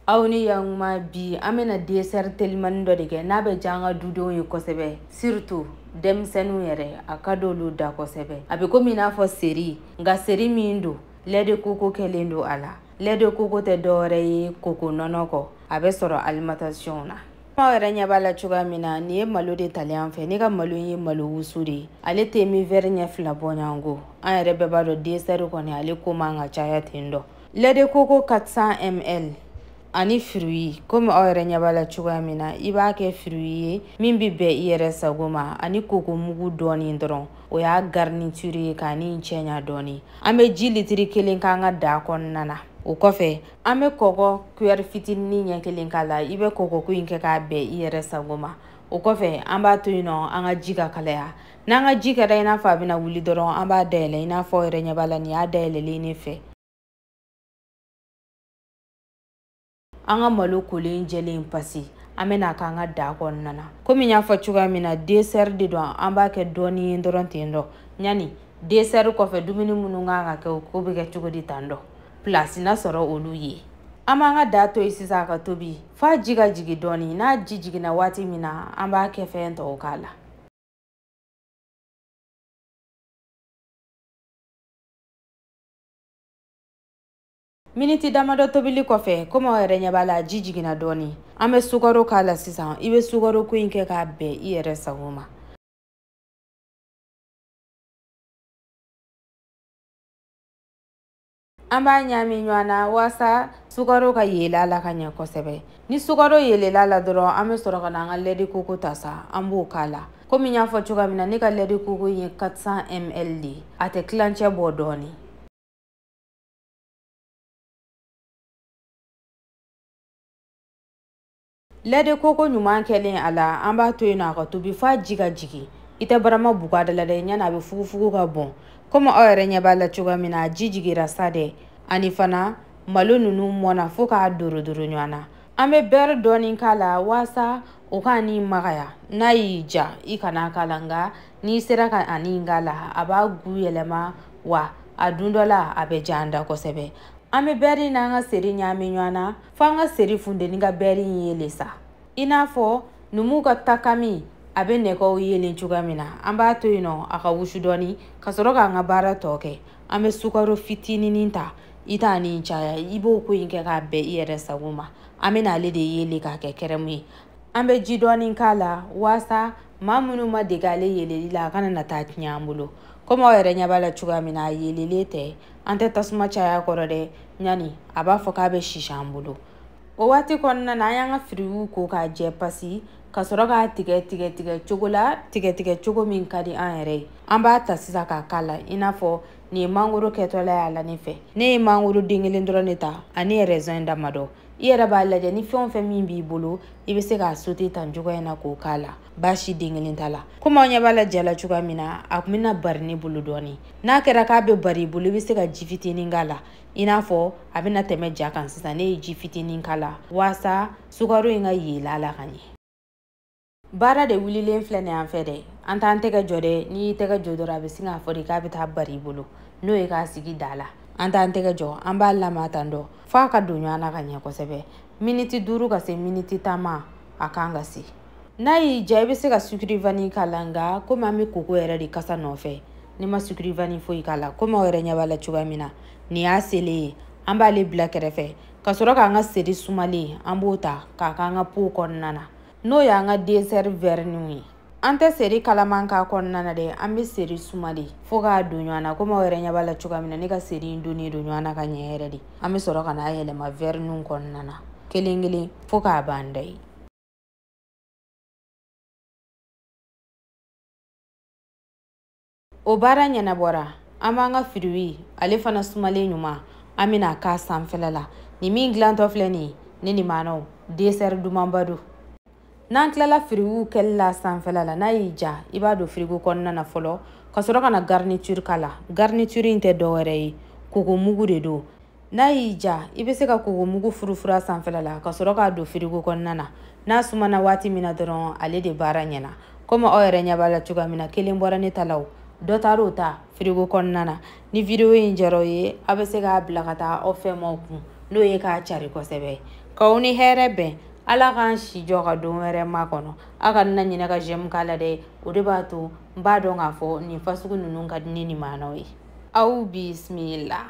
Aw ni yakuma bi an bɛna dessert telimani dɔ de kɛ n'a bɛ diya an ka dudenw ye kosɛbɛ, surtout denmisɛnninw yɛrɛ a ka d'olu da kosɛbɛ. A bɛ komi i n'a fɔ seri, nka seri min don lait de coco kɛlen don a la. Lait de coco tɛ dɔwɛrɛ ye koko nɔnɔ kɔ, a bɛ sɔrɔ alimentation na. Aw yɛrɛ ɲɛ b'a la cogoya min na, nin ye malo de talen an fɛ. Ne ka malo in ye malo wusu de ye, ale tɛ min verre ɲɛ 2 bɔɲɔgɔnko. An yɛrɛ bɛɛ b'a dɔn dessert kɔni ale ko man ka caya ten dɔ. Lait de coco 400 ml ani fruits, komi aw yɛrɛ ɲɛ b'a la cogoya min na, i b'a kɛ fruits ye min bɛ bɛn i yɛrɛ sago ma, ani koko mugu dɔɔni dɔrɔn, o y'a garniture ye k'a ni cɛɲa dɔɔni. An bɛ ji litiri 1 k'an ka da kɔnɔna na. O kɔfɛ an bɛ kɔgɔ cuillère fitinin ɲɛ 1 k'a la. I bɛ kɔgɔko in kɛ k'a bɛn i yɛrɛ sago ma. O kɔfɛ an b'a to yen nɔ an ka ji ka kalaya. N'an ka ji kɛra i n'a fɔ a bɛna wuli dɔrɔn, an b'a dayɛlɛ. I n'a fɔ aw yɛrɛ ɲɛ b'a la, nin y'a dayɛlɛlen ne fɛ. An ka malo kolen jɛlen pasi, an bɛna k'an ka da kɔnɔna na. Komi n y'a fɔ cogoya min na, dessert de don, an b'a kɛ dɔɔni ye dɔrɔn ten dɔ. Ɲani dessert kɔfɛ dumuni minnu kan ka kɛ, o ko bɛ kɛ cogo di tan dɔ, place na sɔrɔ olu ye. An b'an ka da to yen sisan a ka tobi f'a ji ka jigin dɔɔni. N'a ji jiginna waati min na, an b'a kɛ fɛn tɔw k'a la. Miniti damadɔ tobili kɔfɛ, komi aw yɛrɛ ɲɛ b'a la, ji jiginna dɔɔni, an bɛ sukaro k'a la sisan. I bɛ sukaro ko in kɛ k'a bɛn i yɛrɛ sago ma. An b'a ɲami ɲɔgɔn na walasa sukaro ka yeelen a la ka ɲɛ kosɛbɛ. Ni sukaro yeelela a la dɔrɔn, an bɛ sɔrɔ ka na an ka lait de coco ta sa, an b'o k'a la. Komi n y'a fɔ cogoya min na, ne ka lait de coco in ye 400 ml de ye, a tɛ tilancɛ bɔ dɔɔni. Lait de coco ɲuman kɛlen a la, an b'a to yen nɔ a ka tobi f'a ji ka jigin. I tɛ barama bugu a da la dɛ, ɲani a bɛ fugufugu ka bɔn. Komi aw yɛrɛ ɲɛ b'a la cogoya min na, a ji jiginra sa dɛ. Ani fana malo ninnu mɔnna fo k'a dorodoro ɲɔgɔn na. An bɛ beurre dɔɔni k'a la walasa o k'a ni magaya. N'a y'i ja, i kana k'a la, nka n'i sera ka a ni k'a la, a b'a gu yɛlɛma, wa a dun dɔ la a bɛ ja an da kosɛbɛ. An bɛ beurre n'an ka seri ɲagami ɲɔgɔn na f'an ka seri funteni ka beurre in yeelen sa. I n'a fɔ numuw ka takami a bɛ nɛgɛw yeelen cogoya min na, an b'a to yen nɔ a ka wusu dɔɔni ka sɔrɔ k'an ka baara tɔ kɛ. An bɛ sukaro fitininin ta, i t'a ni caya, i b'o ko in kɛ k'a bɛn i yɛrɛ sago ma. An bɛna ale de yeelen k'a kɛ kɛrɛmu ye. An bɛ ji dɔɔni k'a la walasa maa minnu ma dege ale yeeleli la, a kana na taa tiɲɛ an bolo. Komi aw yɛrɛ ɲɛ b'a la cogoya min na, a yeelelen tɛ, an tɛ tasuma caya kɔrɔ dɛ, ɲani a b'a fɔ k'a bɛ sisi an bolo. O waati kɔnɔna na, an y'an ka fruits ko k'a jɛ pasi ka sɔrɔ k'a tigɛ tigɛ tigɛ cogo la, tigɛ tigɛ cogo min ka di an yɛrɛ ye. An b'a ta sisan k'a k'a la. I n'a fɔ nin ye mangoro kɛtɔla ye a la ne fɛ. Ne ye mangoro den kelen dɔrɔn de ta ani raisin damadɔ. I yɛrɛ b'a lajɛ ni fɛn o fɛn min b'i bolo, i bɛ se k'a sauter tan cogoya in na k'o k'a la, baasi den kelen t'a la. Komi aw ɲɛ b'a la ja la cogoya min na, a kun bɛna bari ne bolo dɔɔni. N'a kɛra k'a bɛ bari i bolo, i bɛ se ka ji fitinin k'a la. I n'a fɔ a bɛna tɛmɛ ja kan sisan, ne ye ji fitinin k'a la walasa sukaro in ka yeelen a la ka ɲɛ. Baara de wulilen filɛ nin ye an fɛ dɛ, an t'an tɛgɛ jɔ dɛ. N'i y'i tɛgɛ jɔ dɔrɔn, a bɛ sin k'a fɔ de k'a bɛ taa bari i bolo, n'o ye k'a sigi da la. An t'an tɛgɛ jɔ, an b'a lamaga tan dɔ f'a ka don ɲɔgɔn na ka ɲɛ kosɛbɛ. Miniti 5 ka se miniti 10 ma, a kan ka se. N'a y'i diya, i bɛ se ka sucre vanille k'a la, nka komi an bɛ koko yɛrɛ de kasa nɔfɛ, ne ma sucre vanille foyi k'a la. Komi aw yɛrɛ ɲɛ b'a la cogoya min na, nin y'a selen ye. An b'ale bila kɛrɛfɛ ka sɔrɔ k'an ka seri sumalen, an b'o ta k'a k'an ka pot kɔnɔna na, n'o y'an ka dessert verniw ye. An tɛ seri kalaman k'a kɔnɔna na dɛ, an bɛ seri sumalen fo k'a don ɲɔgɔn na. Komi aw yɛrɛ ɲɛ b'a la cogoya min na, ne ka seri in donnen don ɲɔgɔn na ka ɲɛ yɛrɛ de. An bɛ sɔrɔ ka n'a yɛlɛma verniw kɔnɔna na kelen kelen fo k'a ban da ye. O baara ɲɛnabɔra, an b'an ka fruits ale fana sumalen ɲuman, an bɛna k'a sanfɛla la. Nin min dilantɔ filɛ nin ye, ne ni maanaw dessert dumanba don. N'an tilala fruits kɛli la sanfɛla la, n'a y'i ja, i b'a don frigo kɔnɔna na fɔlɔ ka sɔrɔ ka na garniture k'a la. Garniture in tɛ dɔwɛrɛ ye, koko mugu de don. N'a y'i ja, i bɛ se ka koko mugu furufuru a sanfɛla la ka sɔrɔ k'a don frigo kɔnɔna na. N'a sumana waati min na dɔrɔn, ale de baara ɲɛna. Komi aw yɛrɛ ɲɛ b'a la cogoya min na, kelen bɔra ne ta la o, dɔ taar'o ta frigo kɔnɔna na. Ni video in diyara aw ye, aw bɛ se k'a bila ka taa aw fɛnmaw kun, n'o ye k'a cari kosɛbɛ. K'aw ni hɛrɛ bɛn. Ala k'an si jɔ ka don wɛrɛ makɔnɔ. Aw kana na ɲinɛ ka j'aime k'a la dɛ. O de b'a to n b'a dɔn k'a fɔ nin fasugu ninnu ka di ne ni maanaw ye. Aw bisimila.